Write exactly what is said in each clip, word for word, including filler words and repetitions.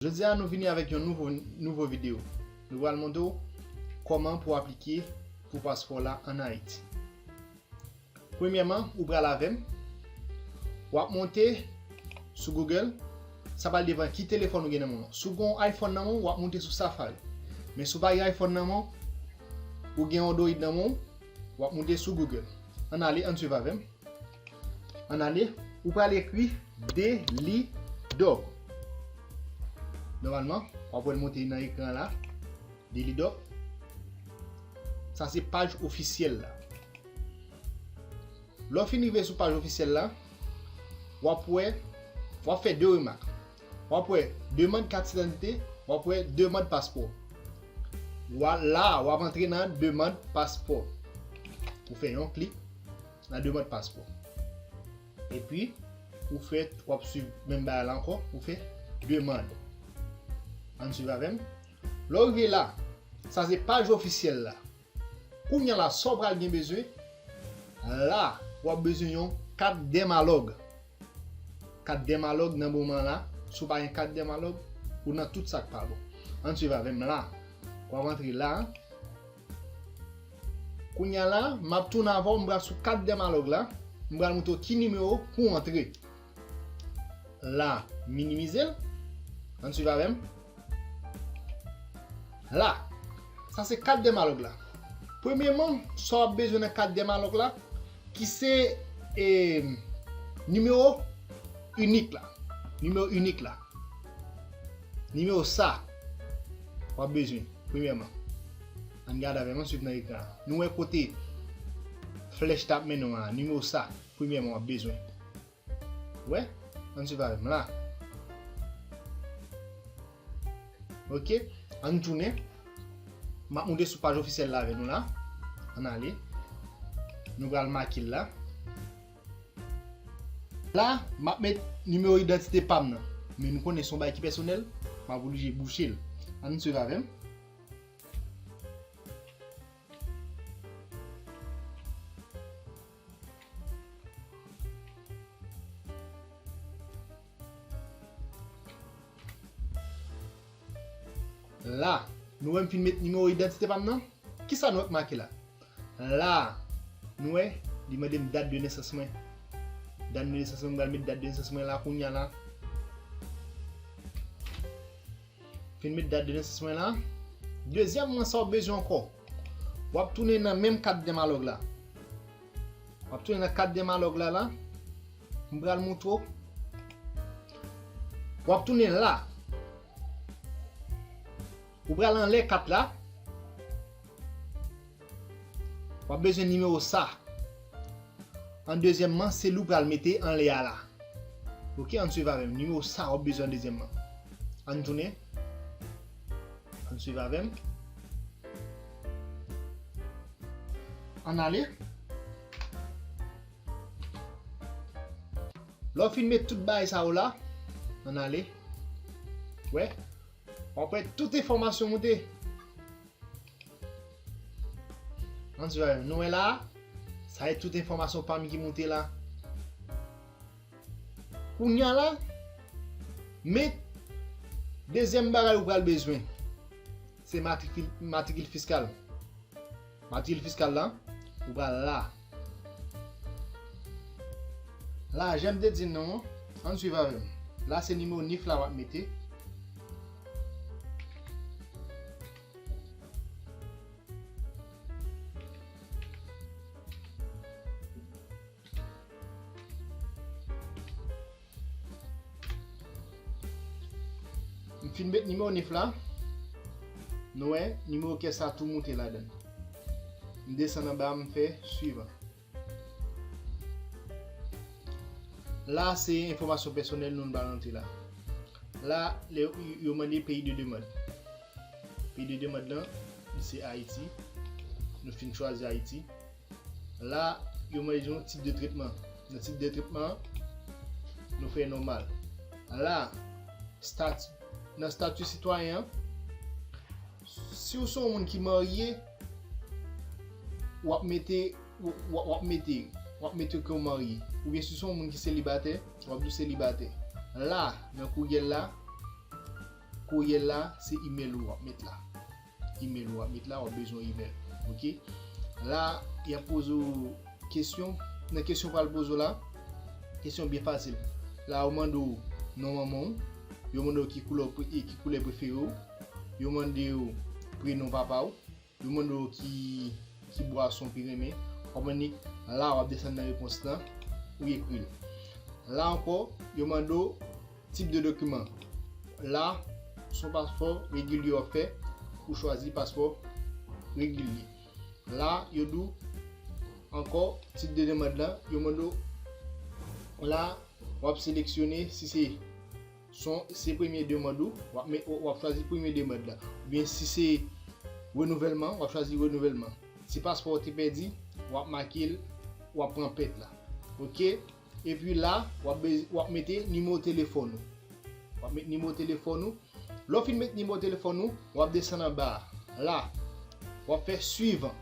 Jodi a nou vini avèk yon nouvo, nouvo videyo. Nou pral montre w kòman pou aplike pou paspò la ann Ayiti. Premyèman, ou pral avè m, w ap monte sou Google, sa pral depann ki telefòn ou gen nan men w. Si w gen yon iPhone nan men w, w ap monte sou Safari. Men si w pa gen iPhone nan men w, ou gen Android nan men w, w ap monte sou Google. Ann ale, ann swiv avè m. Ann ale, ou pral ekri Delidor. Nòmalman, w ap wè l monte nan ekran la. Delidor. Sa se paj ofisyèl la. Lè w fin rive sou paj ofisyèl la, w ap wè, w ap fè de remak. W ap wè demann kat idantite, w ap wè demann paspò. W a, la, w ap antre nan demann paspò. Ou fè yon klik nan demann paspò. Epi, ou fè, w ap swiv menm bagay la ankò, ou fè demann. Ann swiv avè m. Lè w rive la, sa se paj ofisyèl la. Kounye a la, sa w pral gen bezwen, la, w ap bezwen yon kat dèmalòg. Kat dèmalòg nan moman la, si w pa gen kat dèmalòg, ou nan tout sa k pa bon. Ann swiv avè m la. W ap antre la. Kounye a la, m ap tounen avè w, m pral sou kat dèmalòg la, m pral montre w ki nimewo pou w antre. La, minimize l. Ann swiv avè m. La, sa se kat dèmalòg la. Premyèman, sa w ap bezwen nan kat dèmalòg la, ki se, e, nimewo inik la. Nimewo inik la. Nimewo sa, w ap bezwen, premyèman. Ann gade avè m, ann swiv nan ekran an. Nou wè kote flèch t ap mennen w an, nimewo sa, premyèman, w ap bezwen. Wè, ann swiv avè m la. Ok, ann tounen. M ap monte sou paj ofisyèl la avè nou la. Ann ale. Nou pral make l la. La, m ap met nimewo idantite pa m nan. Men nou konnen se yon bagay ki pèsonèl, m ap oblije bouche l. Ann swiv avè m. La, nou wè m fin met nimewo idantite pa m nan? Kisa nou wè k make la? La, nou wè, li mande m dat de nesans mwen. Dat de nesans mwen, m pral met dat de nesans mwen la kounye a la. Fin met dat de nesans mwen la. Dezyèmman, sa w bezwen ankò? W ap tounen nan menm kat dèmalòg la. W ap tounen nan kat dèmalòg la la. M pral montre w. W ap tounen la. Ou pral anlè kat la. W ap bezwen nimewo sa. An dezyèmman, se li w pral mete anlè a la. Ok, ann swiv avè m. Nimewo sa w ap bezwen an dezyèmman. Ann tounen. Ann swiv avè m. Ann ale. Lè w fin met tout bagay sa yo la, ann ale. Wè, w ap wè tout enfòmasyon moute. Ann swiv avè m. Nou wè la, sa e tout enfòmasyon pa m ki moute la. Kounye a la, men dezyèm bagay ou pral bezwen, se matrikil, matrikil fiskal. Matrikil fiskal la, ou pral la. La, jan m te di nou an, ann swiv avè m. La, se nimewo nif la w ap mete. M fin met nimewo nif la. Nou wè, nimewo kès la tou moute ladan. M desann anba, m fè swivan. La, se enfòmasyon pèsonèl nou, nou pral rantre la. La, lè yo, yo mande peyi de demann. Peyi de demann lan, li se Ayiti. Nou fin chwazi Ayiti. La, yo mande nou tip de tretman. Nan tip de tretman, nou fè nòmal. La, stati, nan stati sitwayen an, si w se yon moun ki marye, w ap mete, w, w, w ap mete, w ap mete ke w marye. Oubyen si w se yon moun ki selibatè, w ap di w selibatè. La, nan kouryèl la, koryèl la, se email ou w ap met la. Email ou w ap met la, w ap bezwen email. Ok? La, y ap poze w kesyon. Nan kesyon pral poze w la, kesyon byen fasil. La, yo mande w non manman w, yo mande w ki koulè, ki koulè prefere w, yo mande w prenon papa w, yo mande w ki, ki bwason w pi renmen. W ap annik la, w ap desann nan repons lan, ou ekri l. La ankò, yo mande w tip de dokiman. La, se yon paspò regilye w ap fè, ou chwazi paspò regilye. La, yo di w ankò, tip de demann lan, yo mande w la, w ap seleksyone si se son, se premye demann ou, w ap, met, w ap chwazi premye demann lan. Oubyen si se renouvèlman, w ap chwazi renouvèlman. Si paspò w te pèdi, w ap make l, w ap pran pèt la. Ok? Epi la, w ap, bez- w ap mete nimewo telefòn ou. W ap met nimewo telefòn ou. Lè w fin met nimewo telefòn ou, w ap desann anba a. La, w ap fè swivan.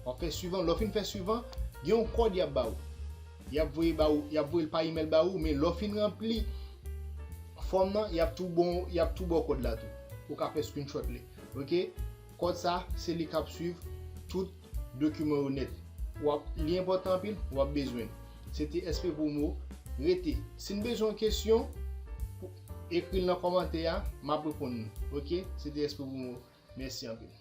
W ap fè swivan. Lè w fin fè swivan, gen yon kòd y ap ba ou. Y ap voye ba ou, y ap voye l pa email ba ou, men lè w fin ranpli fòm nan, y ap tou bon, y ap tou ba w kòd la tou. Ou ka fè screenshot li. Ok? Kòd sa, se li k ap swiv tout dokiman yo nèt. W ap, li enpòtan anpil, w ap bezwen l. Se te S P Promo. Rete. Si n bezwen yon kesyon, ekri l nan kòmantè a, m ap reponn nou. Ok? Se te S P Promo. Mèsi anpil.